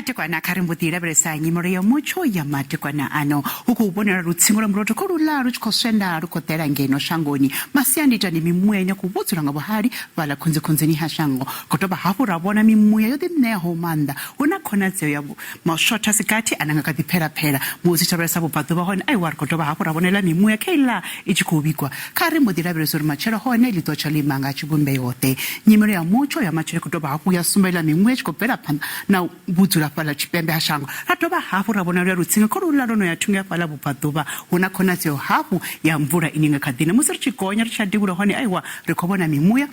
Matekwana kha ri mbo ḓi lavhelesa nyimelo ya mutsho ya matekwana ano. Hu khou vhonala lutsingo lwa mulotho kho luḽa lu tshi khou swenda lu khou ḓela ngeno shangoni. Masiandoitwa ndi mimuya ine ya khou vhudzula nga vhuhali fhaḽa khunzikhunzini ha shango. Khou dovha hafhu ra vhona mimuya yo ḓiṋeaho maanḓa. Hu na khonadzeo ya mashotha a si gathi ane a nga kha ḓi phela-phela musi tshi lavhelesa vhubvaḓuvha hone. Aiwa, ri khou dovha hafhu ra vhona iḽa mimuya kheiḽa i tshi khou vhigwa. Kha ri mbo ḓi lavhelesa uri matshelo hone ḽi ḓo tsha ḽo ima nga tshivhumbeo-ḓe. Nyimelo ya mutsho ya matshelo i khou dovha hafhu ya sumba iḽa mimuya i tshi khou bvela phanḓa na u vhudzula fhaḽa tshipembe ha shango. Ra dovha hafhu ra vhona luya lutsinga kholuḽa lwo no ya thungo ya fhaḽa vhubvaḓuvha. Hu na khonadzeo hafhu ya mvula ine i nga kha ḓi na. Musi ri tshi gonya ri tshi ya devhula hone, aiwa, ri khou vhona mimuya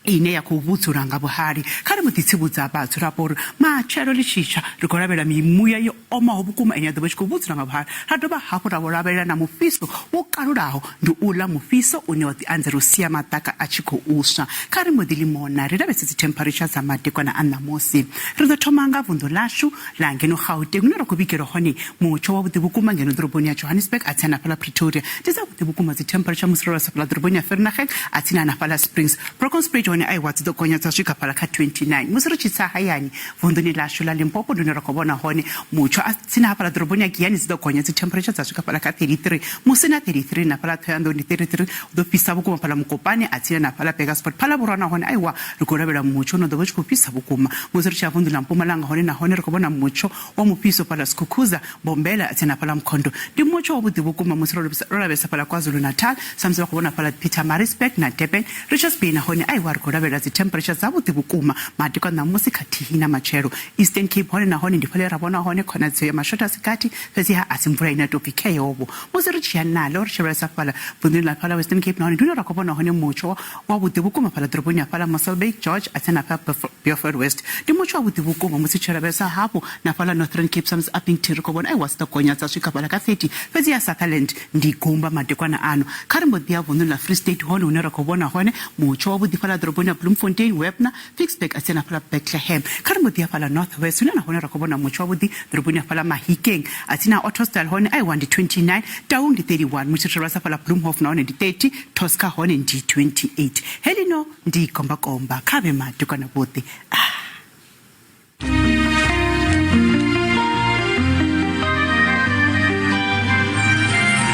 ine ya khou vhudzula nga vhuhali. Kha ri mbo ḓi tsivhudza vhadzulapo uri matshelo ḽi tshi tsha, ri khou lavhelela mimuya yo omaho vhukuma ine ya ḓo vha i tshi khou vhudzula nga vhuhali. Ra dovha hafhu ra vho lavhelela na mufhiso wo kalulaho, ndi uḽa mufhiso une wa ḓi anzela u sia maḓaka a tshi khou swa. Kha ri mbo ḓi limona ri lavhelese dzithempharetsha dza madekwana a ṋamusi. Ri ḓo thoma nga vunḓu ḽashu ḽa ngeno Gauteng hune ra khou vhigelwa hone mutsho wavhuḓi vhukuma ngeno ḓoroboni ya Johannesburg a tsini na fhaḽa Pretoria. Ndi dzavhuḓi vhukuma dzithempharetsha musi ro lavhelesa fhaḽa ḓoroboni ya Vereeniging a tsini na fhaḽa Springs. Bronkhorstspruit hone aiwa dzi ḓo gonya dza swika fhaḽa kha 29. Musi ri tshi tsa hayani vunḓuni ḽashu ḽa Limpopo ndi hune ra khou vhona hone mutsho a tsini hafhaḽa ḓoroboni ya Giyani dzi ḓo gonya dzithempharetsha dza swika fhaḽa kha 33. Musina 33 na fhaḽa Thohoyandou ndi 33 hu ḓo fhisa vhukuma fhaḽa Mokopane a tsini na fhaḽa Burgersfort. Phalaborwa nahone aiwa ri khou lavhelela mutsho une wa ḓo vha u tshi khou fhisa vhukuma. Musi ri tshi ya vunḓu ḽa Mpumalanga hone nahone ri khou vhona mutsho wa mufhiso fhaḽa Skukuza, Mbombela tsini na fhaḽa Mkhondo. Ndi mutsho wavhuḓi vhukuma musi ro lavhelesa fhaḽa KwaZulu-Natal sa musi vha khou vhona fhaḽa Pietermaritzburg na Durban. Richards Bay nahone aiwa ri khou lavhelela dzi temperature dzavhuḓi vhukuma madekwana ṋamusi khathihi na matshelo. Eastern Cape hone nahone ndi fhaḽa he ra vhona hone khonadzeo ya mashotha a si gathi fhedziha a si mvula ine ya tou pfi kheyo-vho. Musi ri tshi ya naḽo ri tshi lavhelesa fhaḽa vunḓuni ḽa fhaḽa Western Cape nahone ndi hune ra khou vhona hone mutsho wavhuḓi vhukuma fhaḽa ḓoroboni ya fhaḽa Mossel Bay, George a tsini na fhaḽa Beaufort West. Ndi mutsho wavhuḓi vhukuma musi tshi lavhelesa hafhu na fhaḽa Northern Cape sa musi Upington ri khou vhona aiwa dzi ḓo gonya dza swika fhaḽa kha 30 fhedzi ya Sutherland ndi gumba madekwana ano. Kha ri mbo ḓi ya vunḓuni ḽa Free State hone hune ra khou vhona hone mutsho wavhuḓi fhaḽa ḓoroboni ya Bloemfontein, Wepener, Ficksburg a tsini na fhaḽa Bethlehem. Kha ri mbo ḓi ya fhaḽa North West hune nahone ra khou vhona mutsho wavhuḓi ḓoroboni ya fhaḽa Mahikeng a tsini na Ottosdal hone aiwa ndi 29, Taung ndi 31, musi ri tshi lavhelesa fhaḽa Bloemhof nahone ndi 30, Tosca hone ndi 28. Heḽino ndi gombakomba kha vhe madekwana vhuḓi. Ah.